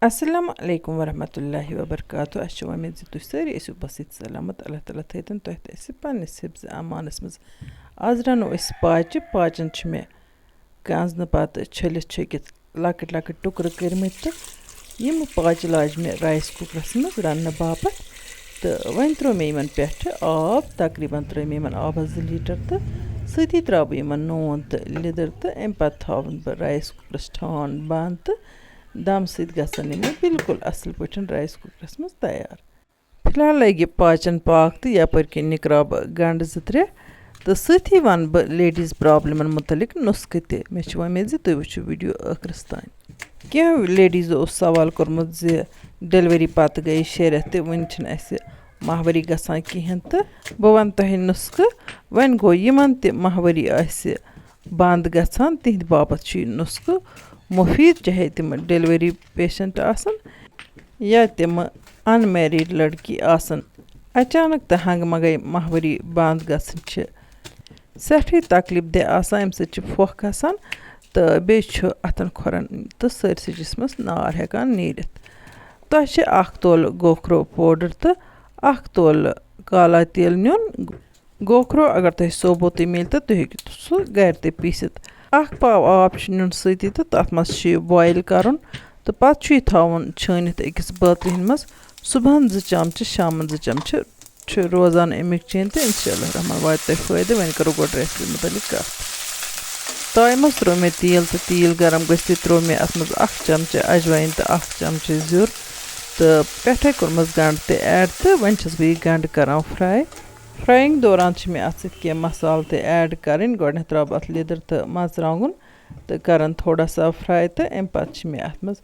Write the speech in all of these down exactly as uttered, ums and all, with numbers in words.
السلام علیکم ورحمۃ اللہ وبرکاتہ۔ اَسہِ چھِ وۄمید زِ تُہۍ سٲری ٲسِو بس ییٚتہِ سلامت۔ اللہ تعالیٰ تھٲیتَن تۄہہِ تہٕ اَسہِ پنٛنِس حفظ امانَس منٛز۔ آز رَنو أسۍ پاچہِ۔ پاچَن چھِ مےٚ کانٛزنہٕ پَتہٕ چھٔلِتھ چھٔکِتھ لۄکٕٹۍ لۄکٕٹۍ ٹُکرٕ کٔرمٕتۍ تہٕ یِم پاچہِ لاجہِ مےٚ رایِس کُکرَس منٛز رَننہٕ باپَتھ۔ تہٕ وۄنۍ ترٛوو مےٚ یِمَن پٮ۪ٹھٕ آب، تقریٖباً ترٛٲے مےٚ یِمَن آبَس زٕ لیٖٹَر تہٕ سۭتی ترٛاوٕ بہٕ یِمَن نوٗن تہٕ لیٚدٕر تہٕ اَمہِ پَتہٕ تھاوَن بہٕ رایِس کُکرَس ٹھانٛڈ بنٛد تہٕ دم سۭتۍ گژھن یِم مےٚ بالکل اصل پٲٹھۍ رایس کُکرس منٛز تیار۔ فی الحال لگہِ پاچن پاکھ تہٕ یپٲرۍ کِنۍ نِکراو بہٕ گنڈٕ زٕ ترٛےٚ تہٕ سۭتی ونہٕ بہٕ لیڈیز پرابلمن متعلق نسخہٕ تہِ۔ مےٚ چھِ وۄمید زِ تُہۍ وٕچھِو ویڈیو ٲخرس تام۔ کینٛہہ لیڈیزو اوس سوال کوٚرمُت زِ ڈیلیوری پتہٕ گٔیے شےٚ رٮ۪تھ تہٕ وٕنہِ چھِنہٕ اَسہِ ماہوٲری گژھان کِہیٖنۍ تہٕ بہٕ ونہٕ تۄہہِ نسخہٕ۔ وۄنۍ گوٚو یِمن تہِ ماہوٲری آسہِ بنٛد گژھان، تِہنٛدِ باپتھ چھُ یہِ نسخہٕ مُفیٖد، چاہے تِم ڈیلیوری پیشنٹ آسن یا تِم ان میریڈ لڑکی آسن۔ اچانک تہٕ ہنگہٕ منگے ماہوٲری بنٛد گژھٕنۍ چھِ سٮ۪ٹھٕے تکلیف دہ آسان، اَمہِ سۭتۍ چھِ پھۄکھ کھسان تہٕ بیٚیہِ چھُ اَتھن کھۄرن تہٕ سٲرسٕے جسمس نار ہٮ۪کان نیٖرِتھ۔ تۄہہِ چھِ اکھ تولہٕ گوکھرو پوڈر تہٕ اکھ تولہٕ کالا تیٖل نیُن۔ گوکھرو اگر تۄہہِ ثوبوتٕے مِلہِ تہٕ تُہۍ ہیٚکِو سُہ گرِ تہِ پیٖسِتھ۔ اکھ پاو آب چھُ نیُن سۭتی تہٕ تتھ منٛز چھُ یہِ بویل کرُن تہٕ پتہٕ چھُ یہِ تھاوُن چھٲنِتھ أکِس بٲتلہِ ہِنٛدِ منٛز۔ صُبحن زٕ چمچہٕ، شامن زٕ چمچہٕ چھُ روزان امیُک چینہٕ تہٕ انشاء اللہ الرحمن واتہِ تۄہہِ فٲیدٕ۔ وۄنۍ کرو گۄڈٕ ریسپی مُتعلق کتھ۔ تایہِ منٛز ترٛوو مےٚ تیٖل تہٕ تیٖل گرم گٔژھِتھ ترٛوو مےٚ اتھ منٛز اکھ چمچہٕ اجوایِن تہٕ اکھ چمچہٕ زیُر تہٕ پٮ۪ٹھے کوٚرمَس گنڈٕ تہِ ایڈ تہٕ وۄنۍ چھَس بہٕ یہِ گنڈٕ کران فراے۔ فرایِنگ دوران چھِ مےٚ اَتھ سۭتۍ کینٛہہ مصالہٕ تہِ ایڈ کَرٕنۍ۔ گۄڈٕنٮ۪تھ ترٛاوٕ بہٕ اَتھ لیٚدٕر تہٕ مَرژٕوانٛگُن تہٕ کَرَن تھوڑا سا فراے تہٕ اَمہِ پَتہٕ چھِ مےٚ اَتھ منٛز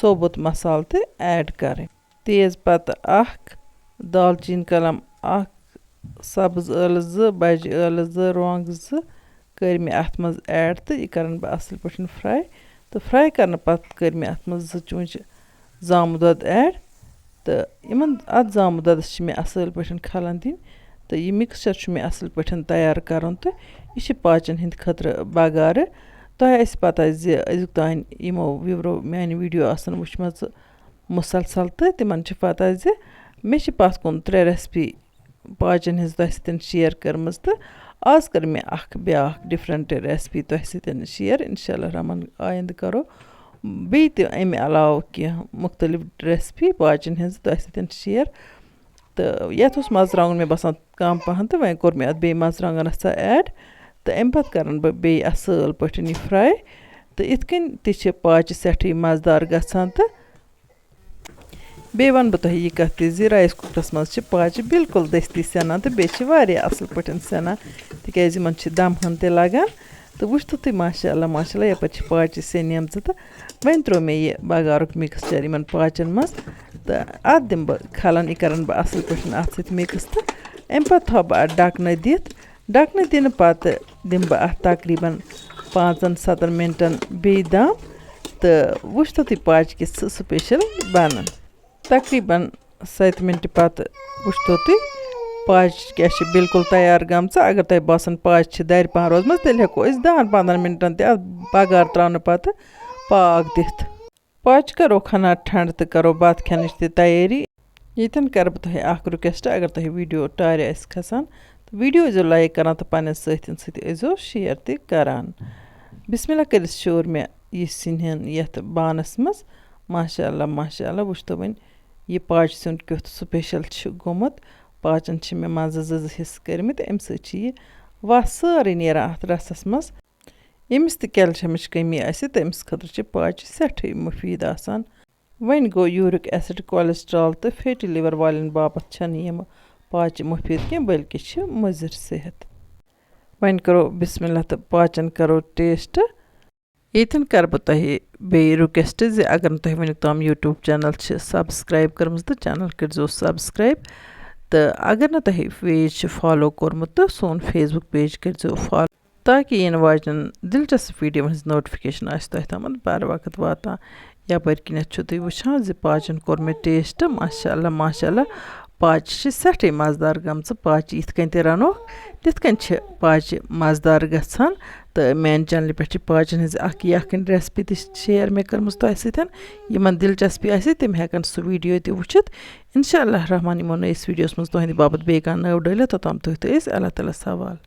ثوبوٗت مصالہٕ تہِ ایڈ کَرٕنۍ۔ تیز پَتہٕ اَکھ، دالچیٖن کَلَم اَکھ، سَبٕز ٲلہٕ زٕ، بَجہِ ٲلہٕ زٕ، رۄنٛگ زٕ کٔرۍ مےٚ اَتھ منٛز ایڈ تہٕ یہِ کَرَن بہٕ اَصٕل پٲٹھۍ فراے۔ تہٕ فراے کَرنہٕ پَتہٕ کٔرۍ مےٚ اَتھ منٛز زٕ چونٛچہِ زامہٕ دۄد ایڈ تہٕ یِمَن، اَتھ زامہٕ دۄدَس چھِ مےٚ اَصٕل پٲٹھۍ کھَلَن دِنۍ تہٕ یہِ مِکسچَر چھُ مےٚ اَصٕل پٲٹھۍ تیار کَرُن تہٕ یہِ چھِ پاچَن ہِنٛدِ خٲطرٕ بَغارٕ۔ تۄہہِ آسہِ پَتہ زِ أزیُک تام یِمو viewer-او میٛانہِ ویٖڈیو آسَن وٕچھمَژٕ مُسلسل تہٕ تِمَن چھِ پَتہ زِ مےٚ چھِ پَتھ کُن ترٛےٚ ریسپی پاچَن ہِنٛز تۄہہِ سۭتۍ شِیَر کٔرمٕژ تہٕ آز کٔر مےٚ اَکھ بیٛاکھ ڈِفرَنٛٹ ریسپی تۄہہِ سۭتۍ شِیَر۔ اِنشاء اللہ الرحمن آیِندٕ کَرو بیٚیہِ تہِ اَمہِ علاوٕ کینٛہہ مُختلِف ریسپی پاچَن ہِنٛز تۄہہِ سۭتۍ شِیَر۔ تہٕ یَتھ اوس مَرژٕوانٛگُن مےٚ باسان کَم پَہَن تہٕ وۄنۍ کوٚر مےٚ اَتھ بیٚیہِ مَرژٕوانٛگَن رَژھا ایڈ تہٕ اَمہِ پَتہٕ کَرَن بہٕ بیٚیہِ اَصٕل پٲٹھۍ یہِ فراے۔ تہٕ یِتھ کٔنۍ تہِ چھِ پاچہِ سٮ۪ٹھٕے مَزٕدار گژھان تہٕ بیٚیہِ وَنہٕ بہٕ تۄہہِ یہِ کَتھ تہِ زِ رایِس کُکرَس منٛز چھِ پاچہِ بِلکُل دٔستی سٮ۪نان تہٕ بیٚیہِ چھِ واریاہ اَصٕل پٲٹھۍ سٮ۪نان، تِکیٛازِ یِمَن چھِ دَم ہَن تہِ لَگان۔ تہٕ وٕچھتو تُہۍ، ماشاء اللہ، ماشاء اللہ، یَپٲرۍ چھِ پاچہِ سٮ۪نیمژٕ تہٕ وۄنۍ ترٛوو مےٚ یہِ بَغارُک مِکسچَر یِمَن پاچَن منٛز تہٕ اَتھ دِمہٕ بہٕ کھَلَن، یہِ کَرَن بہٕ اَصٕل پٲٹھۍ اَتھ سۭتۍ مِکٕس تہٕ اَمہِ پَتہٕ تھاوٕ بہٕ اَتھ ڈَکھنہٕ دِتھ۔ ڈَکھنہٕ دِنہٕ پَتہٕ دِمہٕ بہٕ اَتھ تقریٖباً پانٛژَن سَتَن مِنٹَن بیٚیہِ دَم تہٕ وٕچھتو تُہۍ پاچہِ کِژھ سٕپیشَل بَنَن۔ تقریٖباً سَتہِ مِنٹہِ پَتہٕ وٕچھتو تُہۍ پاچہِ کیٛاہ چھِ بِلکُل تیار گٔمژٕ۔ اگر تۄہہِ باسان پاچہِ چھِ دَرِ پَہَن روزمَژٕ، تیٚلہِ ہٮ۪کو أسۍ دَہَن پنٛدہَن مِنٹَن تہِ اَتھ بَغار ترٛاونہٕ پَتہٕ پاکھ دِتھ۔ پاچہِ کَرو کھَنا ٹھنٛڈٕ تہٕ کَرو بَتہٕ کھٮ۪نٕچ تہِ تیٲری۔ ییٚتٮ۪ن کَرٕ بہٕ تۄہہِ اَکھ request، اگر تۄہہِ ویٖڈیو ٹارِ آسہِ کھَسان تہٕ ویٖڈیو ٲسۍزیو like کَران تہٕ پنٛنٮ۪ن سۭتھٮ۪ن سۭتۍ ٲسۍزیو share تہِ کَران۔ بسم اللہ کٔرِتھ شور مےٚ یہِ سِنٮ۪ن یَتھ بانَس منٛز۔ ماشاء اللہ، ماشاء اللہ، وٕچھتو وۄنۍ یہِ پاچہِ سیُن کیُتھ سٕپیشَل چھِ گوٚمُت۔ پاچَن چھِ مےٚ منٛزٕ زٕ زٕ حِصہٕ کٔرۍمٕتۍ، اَمہِ سۭتۍ چھِ یہِ وَس سٲرٕے نیران اَتھ رَسَس منٛز۔ ییٚمِس تہِ کیلشَمٕچ کٔمی آسہِ، تٔمِس خٲطرٕ چھِ پاچہِ سٮ۪ٹھٕے مُفیٖد آسان۔ وۄنۍ گوٚو یوٗرِک ایسِڈ، cholesterol تہٕ fatty liver والٮ۪ن باپتھ چھَنہٕ یِم پاچہِ مُفیٖد کینٛہہ، بلکہِ چھِ مُضِر صحت۔ وۄنۍ کَرو بسم اللہ تہٕ پاچَن کَرو taste۔ ییٚتٮ۪ن کَرٕ بہٕ تۄہہِ بیٚیہِ request زِ اگر نہٕ تۄہہِ وٕنیُک تام YouTube channel چھِ subscribe کٔرمٕژ تہٕ channel کٔرۍزیو subscribe۔ تہٕ اگر نہٕ تۄہہِ page چھِ follow کوٚرمُت تہٕ سون Facebook page کٔرۍزیو follow، تاکہِ یِنہٕ واجٮ۪ن دِلچسپ ویٖڈیوَن ہٕنٛز notification آسہِ تۄہہِ تامَتھ بَر وقت واتان۔ یَپٲرۍ کِنٮ۪تھ چھُو تُہۍ وٕچھان زِ پاچَن کوٚر مےٚ taste، ماشاء اللہ، ماشاء اللہ، پاچہِ چھِ سٮ۪ٹھٕے مَزٕدار گٔمژٕ۔ پاچہِ یِتھ کٔنۍ تہِ رَنوکھ، تِتھ کٔنۍ چھِ پاچہِ مَزٕدار گژھان۔ تہٕ میٛانہِ چینلہِ پٮ۪ٹھ چھِ پاجَن ہٕنٛز اَکھ یَکھٕنۍ ریسپی تہِ شیئر مےٚ کٔرمٕژ تۄہہِ سۭتۍ۔ یِمَن دِلچسپی آسہِ، تِم ہٮ۪کَن سُہ ویٖڈیو تہِ وٕچھِتھ۔ اِنشاء اللہ الرحمٰن یِمو نٔیِس ویٖڈیوَس منٛز تُہٕنٛدِ باپَتھ بیٚیہِ کانٛہہ نٔو ڈٲلِتھ، توٚتام تُہۍ تہٕ أسۍ اللہ تعالیٰ ہَس حوالہٕ۔